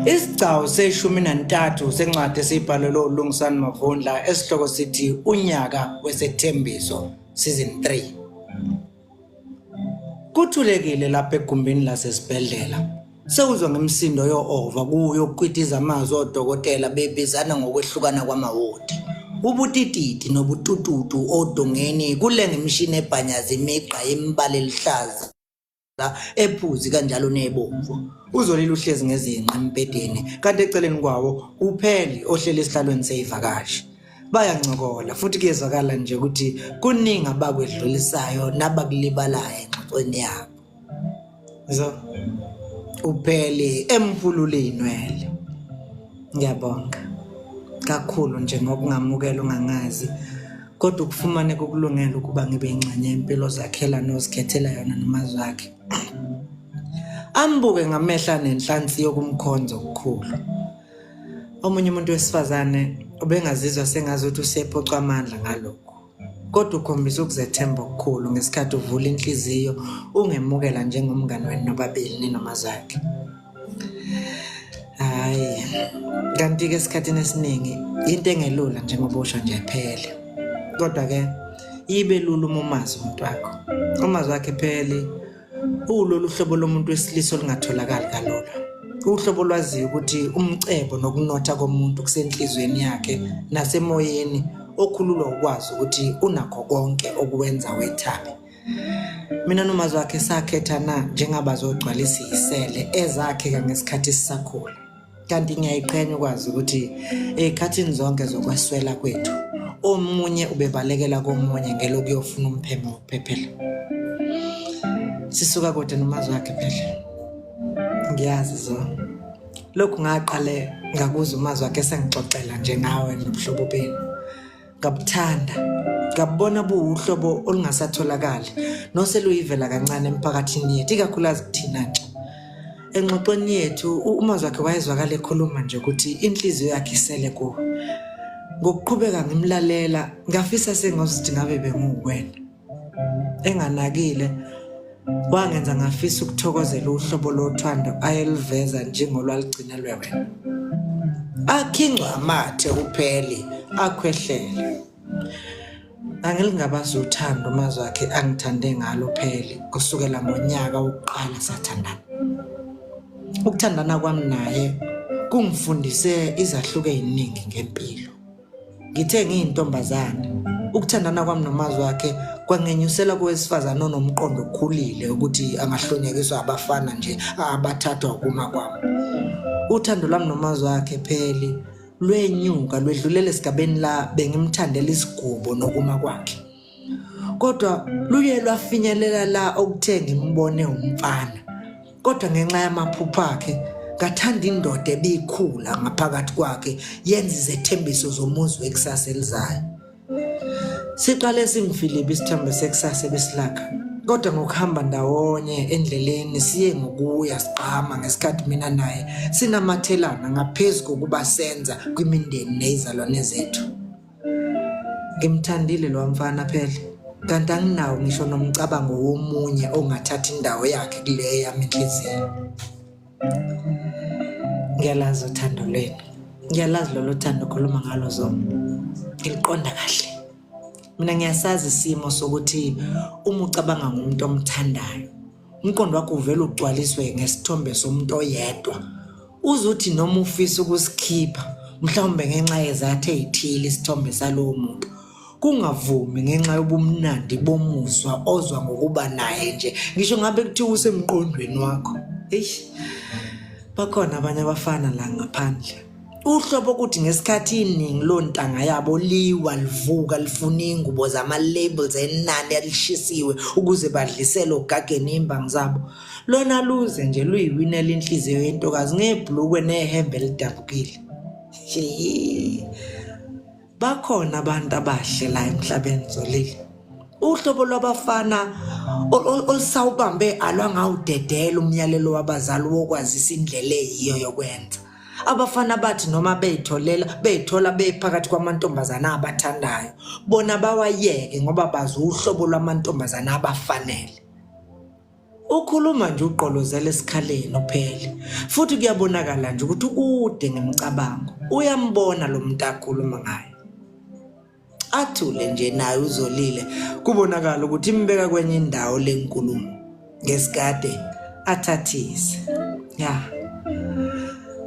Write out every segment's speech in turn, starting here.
Isigcawu seshumi nantathu sencwadi esiyibhalelwe uLungisani Mavundla esihloko sithi Unyaka Wesethembiso Season 3. Kuthulekile lapha egumbini lasesibhedlela. Sewuzwa ngemisindo yo-ova kuyo kukwitiza amazwi odokotela bebizana ngokwehlukana kwamawodi. Ubutititi nobutututu odongeni kulenga imishini ebhanyaza imigqa yemibala eluhlaza ephuzi kanjalo nebomvu. Uzolile uhlezi ngezinqa embhedeni kanti eceleni kwawo uPheli ohleli esihlalweni seyivakashi. Bayancokola futhi kuyezwakala nje ukuthi kuningi abakwedlulisayo nabakulibalayo engxoxweni yabo. So uPheli emphulule inwele. Ngiyabonga kakhulu nje ngokungamukela ungangazi kodwa ukufumane kukulungela ukuba ngibe ingxenye yempilo ozakhela nozikhethela yona nomazwi akhe. Ambuke ngamehla nenhlansi yokumkhonza okukhulu. Omunye umuntu wesifazane ubengazizwa sengazuthi usephucwa amandla ngalokhu. Kodwa ukhombisa ukuzethemba okukhulu ngesikhathi uvula inhliziyo ungemukela njengomngani wenu nobabili ninomazakhe. Hhayi, kanti-ke esikhathini esiningi into engelula njengoba usho nje phele. Kodwa-ke ibe lula uma umazi umuntu wakho. Umazi wakhe pheli uwulolu hlobo lomuntu wesilisa olungatholakali kalula. Uhlobo olwaziyo ukuthi umcebo nokunotha komuntu kusenhliziyweni yakhe nasemoyeni okhululwa ukwazi ukuthi unakho konke okuwenza wethabe. Mina nomazi wakhe sakhethana njengabazogcwalisa isele ezakheka ngesikhathi sisakhula. Kanti ngiyayiqhenya ukwazi ukuthi ey'khathini zonke zokweswela kwethu omunye ubebalekela komunye ngelokuyofuna umpheme wokuphephela. Sisuka kude nomazi wakhe phela. Ngiyazi zo. Lokhu ngaqale ngakuzwa umazi wakhe esengixoxela nje ngawe nobuhlobo benu. Ngabuthanda, ngabubona buwuhlobo olungasatholakali noseluyivela kancane emphakathini yethu, ikakhulukazi kuthina ntsha. Engxoxweni yethu umazwi wakhe wayezwakala ekhuluma nje ukuthi inhliziyo yakhe isele kuwe. Ngokuqhubeka ngimlalela, ngafisa sengazuthi ngabe benguwena. Enganakile wangenza ngafisa ukuthokozela uhlobo lothando ayeluveza njengolwalugcinelwe wena. Akhingcwa amathe upheli akhwehlele. Angilingabazi uthando umazwi akhe angithande ngalo pheli kusukela ngonyaka wokuqala sathandana. Ukuthandana kwami naye kungifundise izahluko eziningi ngempilo. Ngithe ngiyintombazane, ukuthandana kwami nomazwi wakhe kwangenyusela kowesifazane onomqondo okhulile ukuthi angahlonyekiswa abafana nje abathathwa ukuma kwami. Uthando lwami nomazwi wakhe pheli lwenyuka lwedlulela esigabeni la bengimthandela isigubo nokuma kwakhe. Kodwa luye lwafinyelela la okuthe ngimbone umfana. Kodwa ngenxa yamaphupho akhe ngathanda indoda ebikhula ngaphakathi kwakhe yenza izethembiso zomuzi wekusasa elizayo. Siqale singifilibi isithombe sekusasa ebesilakha. Kodwa ngokuhamba ndawonye endleleni siye ngokuya sigqama ngesikhathi mina naye sinamathelana ngaphezu kokuba senza kwimindeni nezizalwane zethu. Ngimthandile lo mfana phela. Kanti anginawo ngisho nomcabango womunye ongathatha indawo yakhe kule yami inhliziyo. Ngiyalazi uthando lwenu. Ngiyalazi lolo thando okhuluma ngalo Zoma. Ngiliqonda kahle. Mina ngiyasazi isimo sokuthi uma ucabanga ngomuntu omthandayo, umqondo wakho uvele ugcwaliswe ngesithombe somuntu oyedwa. Uzuthi noma ufisa ukusikhipha, mhlawumbe ngenxa yezathu ey'thile isithombe salowo muntu, kungavumi ngenxa yobumnandi bomuzwa ozwa ngokuba naye nje, ngisho ngabe kuthiwa usemqondweni wakho. Eish, bakhona abanye abafana la ngaphandle. Uhlobo ukuthi ngesikhathi iningi lontanga yabo liwa livuka lifuna iy'ngubo zama-labels enani alishisiwe ukuze badlisele ogageni iy'mbangi zabo. Lona luze nje luyiwinela inhliziyo yentokazi ngebhlukwe nehembe elidabukile. Bakhona abantu abahle la emhlabeni Zolile. Uhlobo lwabafana olusawubambe alwangawudedela umyalelo wabazali wokwazisa indlela eyiyo yokwenza. Abafana bathi noma beyitholela beyithola bephakathi kwamantombazana abathandayo bona bawayeke ngoba bazi uhlobo lwamantombazana abafanele. Ukhuluma nje ugqolozela esikhaleni uphele futhi kuyabonakala nje ukuthi ukude ngemicabango. Uyambona lo muntu akhuluma ngaye. Athule nje naye uzolile kubonakala ukuthi imbeka kwenye indawo lenkulumo ngesikade athathise. Ya.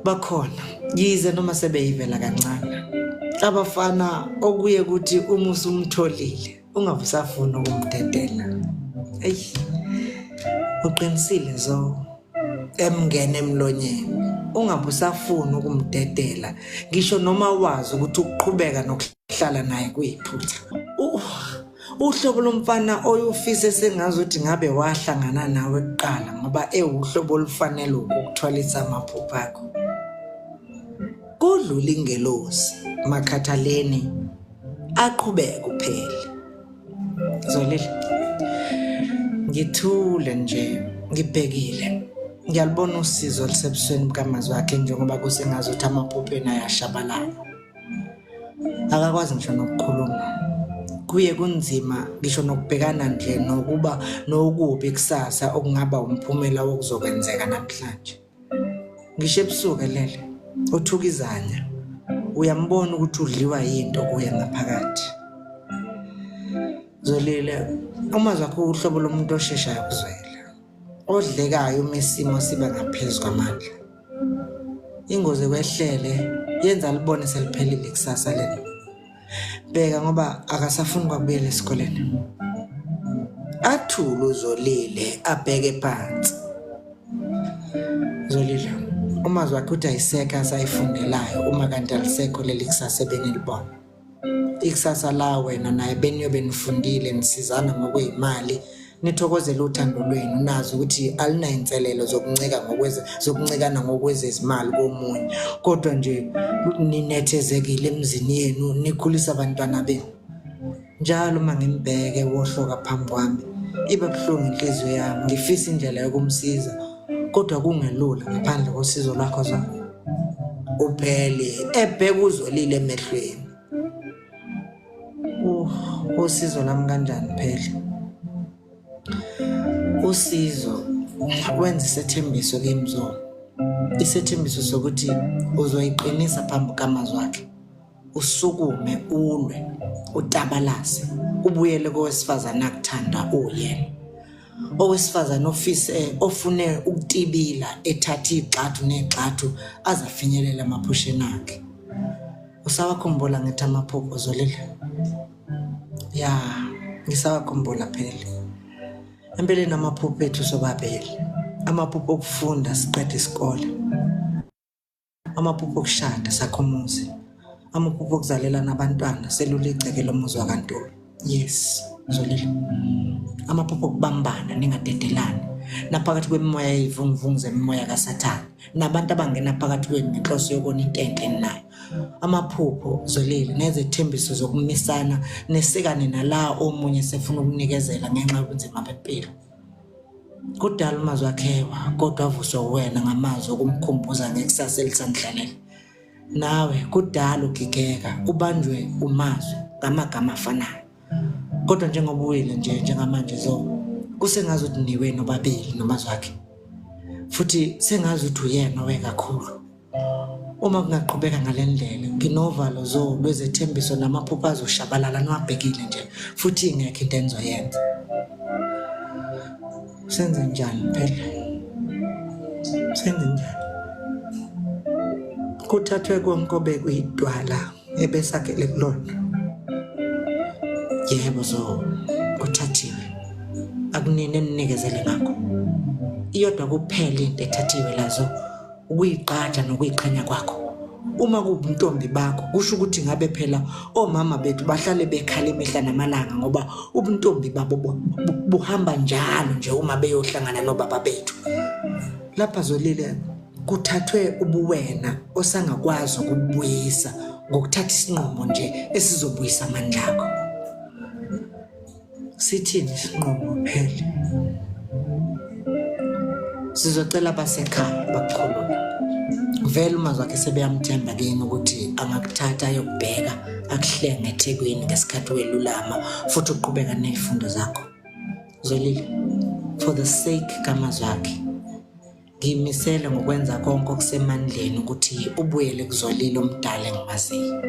Bakhona yize noma sebeyivela kancane. Abafana okuye kuthi uma usumtholile ungabe usafuna ukumdedela eyi uqinisile zo emngena emlonyeni ungabe usafuna ukumdedela ngisho noma wazi ukuthi ukuqhubeka nokuhlala naye kuyiphutha uhlobo lomfana oyufise sengazi ukuthi ngabe wahlangana nawe kuqala ngoba ewuhlobo olufanele ukukuthwalisa amaphupho akho kudlula ingelosi makhathaleni aqhubeke kuphela Zolile ngithule nje ngibhekile ngiyalibona usizo olusebusweni bukamazwi akhe njengoba kusengazuthi amaphupheni ayashabalala akakwazi ngisho nokukhuluma kuye kunzima ngisho nokubhekana nje nokuba nokubi kusasa okungaba umphumela wokuzokwenzeka namhlanje Ngisho ebusuku elele, uthuka izanya. Uyambona ukuthi udliwa yinto kuye ngaphakathi. Zolile, umazwi akho uhlobo lomuntu osheshayo ukuzwela. Odlekayo uma isimo siba ngaphezu kwamandla. Ingozi ekwehlele yenza libone seliphelile ikusasa leli. Bheka ngoba akasafuni kwakubuyela esikoleni. Athule uZolile abheke phansi. Zolile, umazwi wakhe uthi ayisekho asayifundelayo uma kanti alisekho leli kusasa ebenilibona. Ikusasa la wena naye beniyobe nifundile nisizana ngokweyimali nithokozele uthando lwenu nazi ukuthi alinayinselelo zokuncika ngokweze zokuncikana ngokwezezimali komunye kodwa nje ninethezekile emzini yenu nikhulisa abantwana benu njalo uma ngimbheke wohloka phambi kwami iba buhlungu inhliziyo yami ngifisa indlela yokumsiza kodwa kungelula ngaphandle kosizo lwakho zona uphele ebheka uzolile emehlweni Usizo lami kanjani phela? Usizo wenza isethembiso kimi Zo. Isethembiso sokuthi uzoyiqinisa phambi kamazwi akhe. Usukume ulwe, utabalase, ubuyele kowesifazane akuthanda uwuyena. Owesifazane ofise ofune ukutibila ethatha igxathu negxathu aze afinyelele emaphusheni akhe. Usawakhumbula ngithi amaphupho Zolile? Ya, ngisawakhumbula phela. Empeleni amaphupho ethu sobabili. Amaphupho okufunda siqede isikole. Amaphupho okushada sakhe umuzi. Amaphupho okuzalelana abantwana selula igceke lomuzi wakaNtuli. Yes, Zolile. Amaphupho okubambana ningadedelani. Naphakathi kwemimoya yey'vunguvungu zemimoya kaSathane. Nabantu abangena phakathi kwenu ngenhloso yokona into enhle ninayo. Amaphupho Zolile nezethembiso zokumisana nesikane nala omunye sefuna ukunikezela ngenxa yobunzima bempilo. Kudala umazwi akhewa kodwa avuswe uwena ngamazwi okumkhumbuza ngekusasa elisandlalele. Nawe kudala ugigeka ubanjwe umazwi ngamagama afanayo. Kodwa njengoba uwile nje njengamanje zo kusengazi ukuthi niwe nobabili nomazwi akhe. Futhi sengazi ukuthi uyena owe kakhulu. Uma kungaqhubeka ngale ndlela nginovalo zo lwezethembiso namaphupho azoshabalala niwabhekile nje futhi ingekho into enizoyenza. Senze njani phela? Senze njani? Kuthathwe konke obekuyidwala ebesakhele kulona. Yebo zo kuthathiwe. Akunini eninikezele ngakho. Iyodwa kuphela into ethathiwe lazo. Ukuyigqaja nokuyiqhenya kwakho. Uma kuwubuntombi bakho kusho ukuthi ngabe phela omama bethu bahlale bekhala imihla namalanga ngoba ubuntombi babo buhamba njalo nje uma beyohlangana nobaba bethu. Lapha Zolile kuthathwe ubuwena osangakwazi ukubuyisa ngokuthatha isinqumo nje esizobuyisa amandla akho. Sithini isinqumo phela? Sizocela abasekhaya bakukhulule. Vele umazwi wakhe sebeyamthemba kini ukuthi angakuthatha ayokubheka akuhlenge eThekwini ngesikhathi welulama futhi uqhubeka nezifundo zakho. Zolile. For the sake kamazwi akhe, ngiyimisele ngokwenza konke okusemandleni ukuthi ubuyele kuzolile omdala engimaziyo.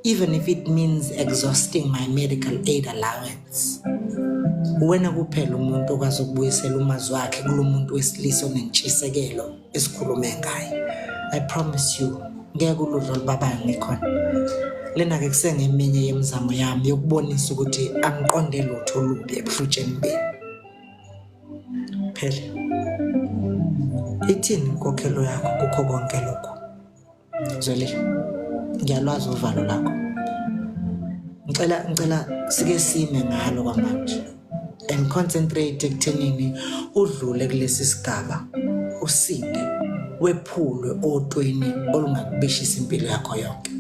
Even if it means exhausting my medical aid allowance. Uwena kuphela umuntu okwazi ukubuyisela umazwi akhe kulo muntu wesilisa onentshisekelo esikhulume ngaye. I promise you, ngeke uludla olubabayo ngikhona. Lena-ke kusengeminye yemizamo yami yokubonisa ukuthi angiqonde lutho olubi ebuhlutsheni benu. Phela ithini inkokhelo yakho kukho konke lokhu? Zwelile, ngiyalwazi uvalo lakho. Ngicela ngicela sike sime ngalo kwamanje and concentrate ekuthenini udlule kulesi sigaba usinde wephulwe otweni olungakubishisa impilo yakho yonke.